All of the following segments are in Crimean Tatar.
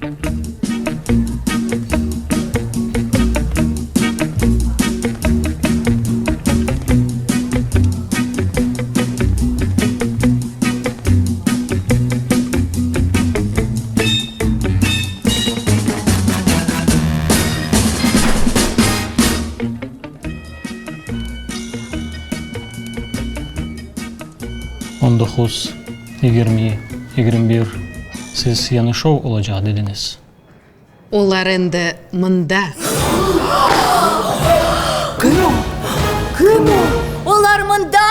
19, 20, 21, siz yañı şou olacaq dediñiz. Olar endi mında. Kim o? Kim o? Olar mında?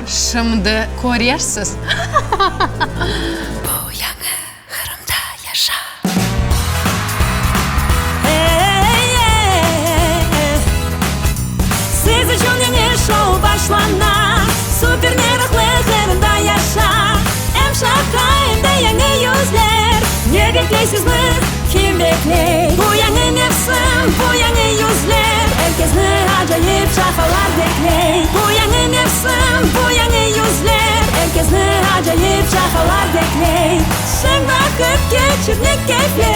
Şimdi körersiz. Bu yañı Qırımda yaşa! Siz içün yañı şou başlana, Super meraqlı Qırımda yaşa! Em şaqa, em de yañı yüzler, Ne bekleysizmi, kim bekley? Bu yañı mevsim, bu yañı yüzler, Er kesni acayip şaqalar bekley. Bu yañı mevsim, bu yañı yüzler, Er kesni acayip şaqalar bekley. Şeñ vaqıt keçirmek keyfli,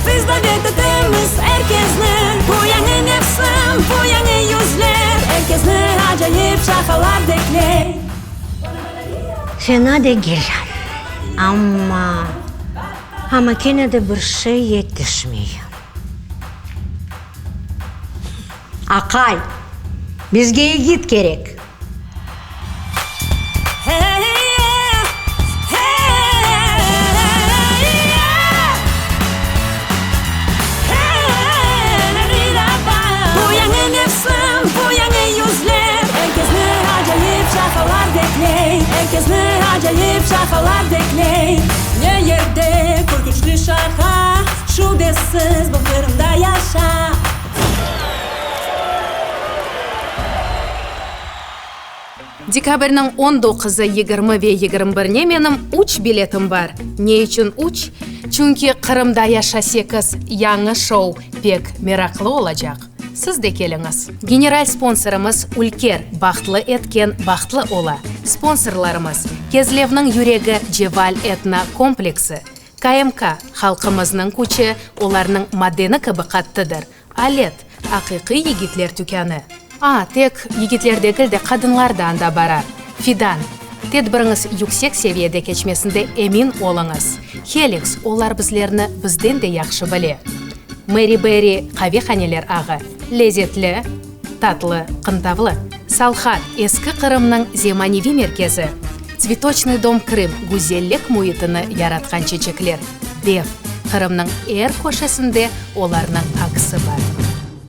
Biz davet etemiz er kesni. Bu yañı mevsim, bu yañı yüzler, Er kesni acayip şaqalar bekley. Fena degil, amma, amma kene de bir şey yetişmey. Aqay, bizge yigit kerek. Bu yañı mevsim, bu yañı yüzler, Er kesni acayip şaqalar bekley, Er kesni acayip şaqalar bekley. Ne yerde külkünçli şaqa, Şübesiz, bu Qırımda yaşa! Dekabrniñ on doquzı, 20 ve yigirmi birine menim üç biletim bar. Ne içün üç? Çünki Qırımda yaşa sekiz yañı şou pek meraqlı olacaq. Siz de keliñiz. General sponsorımız Ülker, bahtlı etken bahtlı ola. Sponsorlarımız, Kezlevniñ yüregi Ceval etno kompleksi, KMK, halqımıznıñ küçi olarnıñ madeni kibi qattıdır, Alet, aqiqiy yigitler tükânı. A, tek yigitler degil de, qadınlar da anda bara. Fidan, tedbiriñiz yüksek seviyede keçmesinde emin oluñız. Helix, olar bizlerni bizden de yahşı bile. Mary Berry qavehaneler ağı, lezetli, tatlı, qıntavlı. Salhat, Eski Qırımnıñ zemaneviy merkezi. Tsvetoçnıy dom Krım, güzellik müitini yaratqan çeçekler. Dev, Qırımnıñ er köşesinde olarnıñ aksi bar.